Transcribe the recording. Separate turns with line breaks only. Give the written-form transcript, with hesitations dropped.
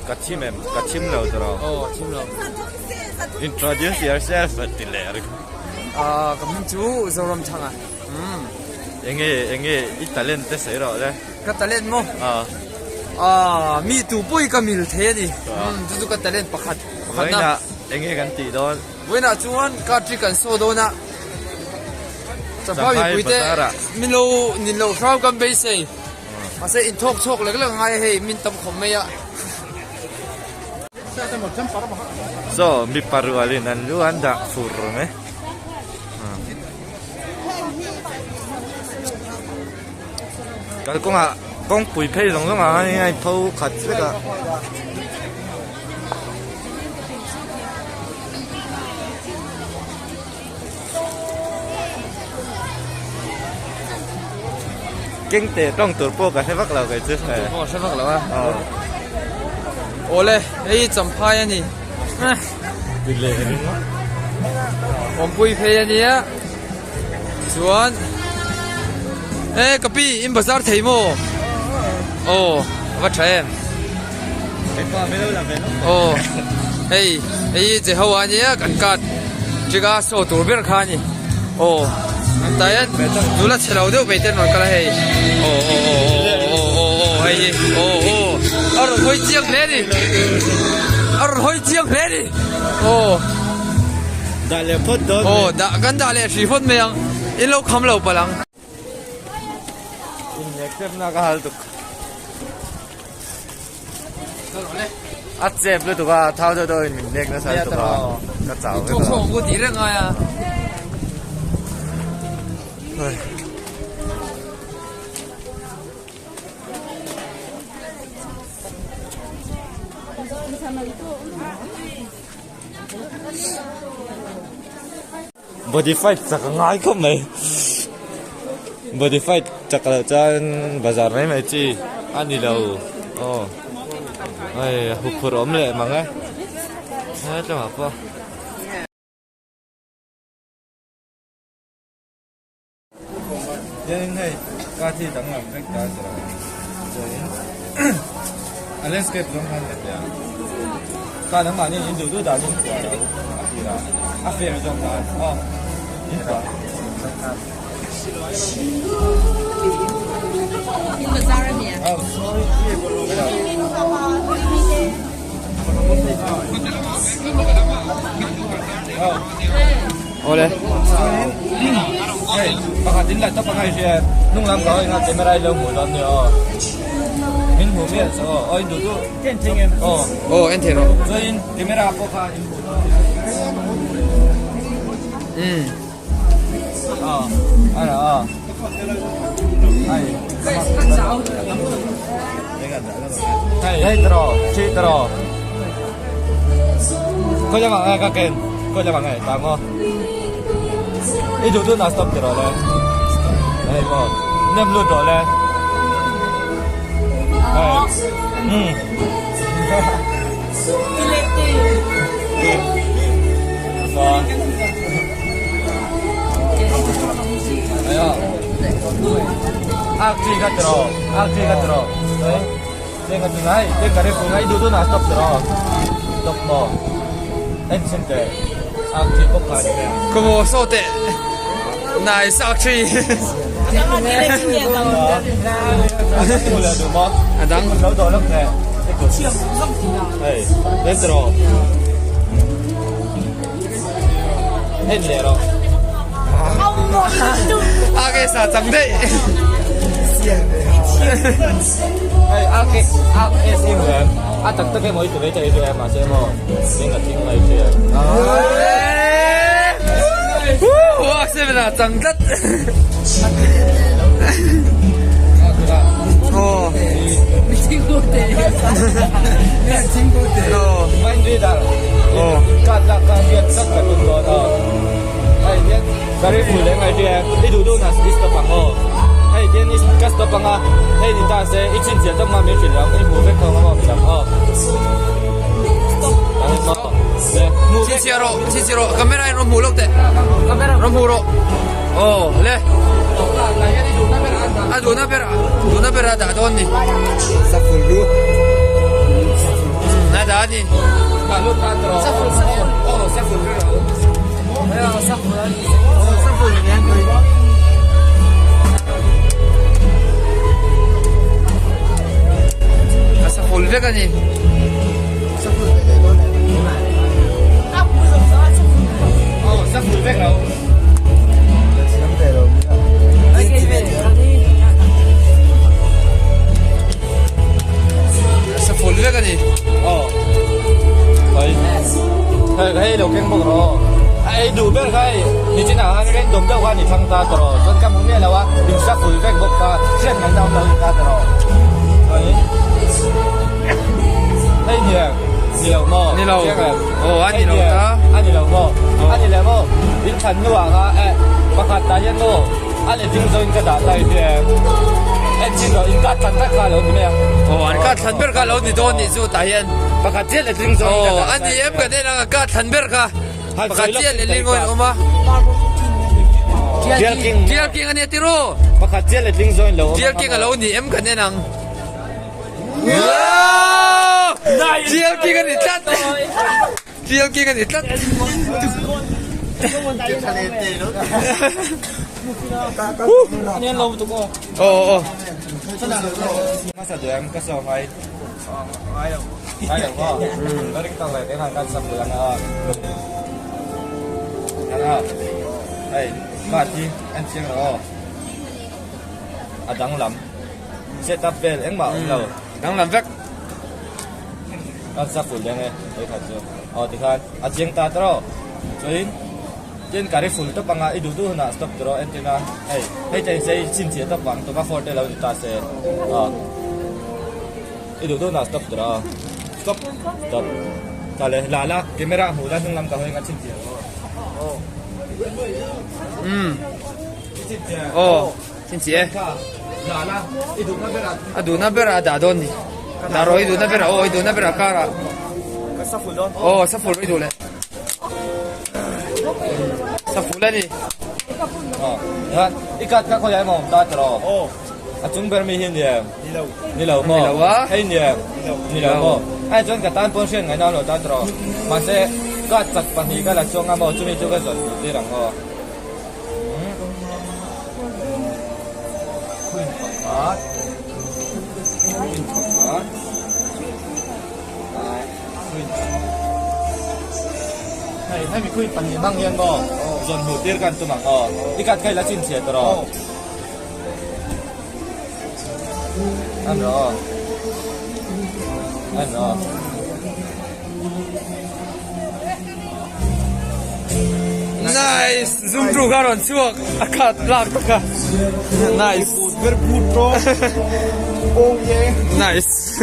Ka thim em? Ka thim lo tawh lo.
Aw, thim lo.
Introduce yourself a ti leh ring.
Ah, ka hming chu Zoram Thanga. Um.
Enge enge i talent te sawi rawh le.
Ka talent maw?
Ah.
Ah, mi tu pawh i ka mil thei a ni. Um, chu chu ka talent pakhat. Pakhat na.
Vawiinah enge kan tih dawn?
Vawiinah chuan car trick kan saw dawn a. Champhai mipui te min lo nin loh hram kan beisei. Mahse inthawk chhuak lek lek a ngai a hei min tam khawp mai a.
Saw mipa rualin an lu an dah fur mai. Kalkawngah kawngpui phei zawng zawng ah hian a intho khat vek a. Keng teh tawng tur pawh ka hre vak lo kei chu.
Pawh hre vak lo a. Awle hei champhai a ni. Awmpui phei a nia. Chuan e ka pi in bazar thei maw? Aw a va tha em. Aw hei hei hi Jehoa a nia kan card trick a show tur ber kha a ni aw tah hian nula chhe lo deuh mai te an rawn kal a hei aw aw aw aw aw aw hei hi aw aw a rawn hawi chiang hle a ni a rawn hawi chiang hle a ni aw
dah leh phawt dawn
aw dah kan dah leh hrih phawt mai ang in lo kham lo palh ang.
A chep lutuk a thau deuh deuh in min nek nasa lutuk a ka chau vek a.
Thawk tih reng ngai a.
Body fight chak a ngai khawp mai body fight chak loh chuan bazar mai mai chi a ni lo aw hei huphurh awm leh mang e hetlangah pawh. Hianin hei car hi danglam vek ta a chuanin a landscape zawng khan ka tia car dangah hian in duh duh danin khuar a a tirah a fair zawk dan aw in khuar.
Awle.
Hei, pakhat in laptop a ngai hria hnung lam kau inga camera i lo hmuh dawn nia aw. Min hmuh miah chu aw, aw in duh duh. En thei ngem. Aw.
Aw en thei rawh.
Chuan in camera pawh kha in hmuh dawn nia.
Um.
Aw, ara aw. Ai. Hei, hei tro, chi tro. Khawi lamah nge ka ken? Khawi lamah nge tang aw? I duh duh na stop ti rawh le. Hei maw, nem lut rawh le. Hei. Hmm. Ak chi ka tro, ak chi ka tro. Teng a ti ngai, teng ka rep ngai duh duh na stop tawh rawh. Stop maw? En chhin teh. Ak thi bawk kha ni mai ang.
Ka maw saw teh. Nice ak thi.
A
dang.
Lo dawh lawk teh. Hei, en tawh rawh. En leh rawh.
A ke sa chang daih.
Hei a ke a ke sim em a tak tak emaw i ti ve ta i hria em mahse emaw eng a thing mai hria.
Woo! A se na chang tlat. Oh. Oh.
Mind reader.
Oh.
Card lak ka hian sak ka tum dawn a. Hei hian gari pui leh ngai hria i duh duh na i stop ang aw. Hei hian i ka stop ang a hei ni ta se i chhinchhiah tawp ma min hrilh ang i hmu vek thawng a maw midang aw. Stop. Le hmu vek.
Chhinchhiah rawh chhinchhiah rawh camera in rawn hmuh loh teh. Camera rawn hmuh rawh. Aw le. A duhna ber duhna ber a dah dawn ni.
Saful lu.
dah a ni. A sa full vek a ni. Sa full vek a ni.
Aw. Hei. Hei hei lo keng bawk rawh. A ei duh ber kha hei nichinah khan random deuh khan i thlang ta ta rawh. Chuan ka hmu miah lo a, in sa full vek bawk kha hriat ngaihna awm lo in ta ta rawh. Hei. Hei nia ni lo maw?
Ni lo. Aw a ni lo ta.
A ni lo maw? A ni le maw? In thlan hnuah kha eh pakhat tah hian maw a letling zawhin ka dah ta i hria em? En chin rawh in kah thlan tak kha a lo ni mai a.
Aw an kah thlan ber kha a lo ni dawn nih chu tah hian.
Pakhat chiah letling zawhin ka dah ta.
Aw a ni em kan en ang a kah thlan ber kha. Pakhat chiah letling zawhin a awm a.
Tial king.
Tial king a nia tiraw?
Pakhat chiah letling zawhin lo awm a.
Tial king a lo ni em kan en ang. Tial king a ni tlat. Tial king a ni tlat. Aw aw.
Set up vel engmah a awm lo.
Danglam vek.
Kan sa full deng e hei khat chu. Aw tikhan a chiang ta tawh. Chuan tin ka ri full tawp anga i duh duh hunah stop tur aw entir na hei hei te sei chhinchhiah tawp ang tuma forte lo ni ta se. Aw i duh duh hunah stop tur aw. Stop stop. Ta le la la camera hmuh la hnung lam ka hawi anga chhinchhiah aw.
Umm. Aw. Chinchih e. A duhna berah a dah dawn ni. Dah rawh i duhna berah aw i duhna berah car ah. Aw saful i duh leh. Saful a ni.
I kat kha khawi emaw awm ta tawh aw. A chung ber mi hi ni em? Ni lo maw?
Ni lo a.
Hei ni em? Ni lo maw? Hei chuan ka tan pawn hriat ngaihna awm lo ta tawh aw. Mahse kat chak pahnih ka la chuang a maw chumi chu ka zawn duh tir ang aw.
Nice! Zoom tu kha rawn chhuak a khat lak tak a. Nice.
Very good bro. Oh yeah.
Nice.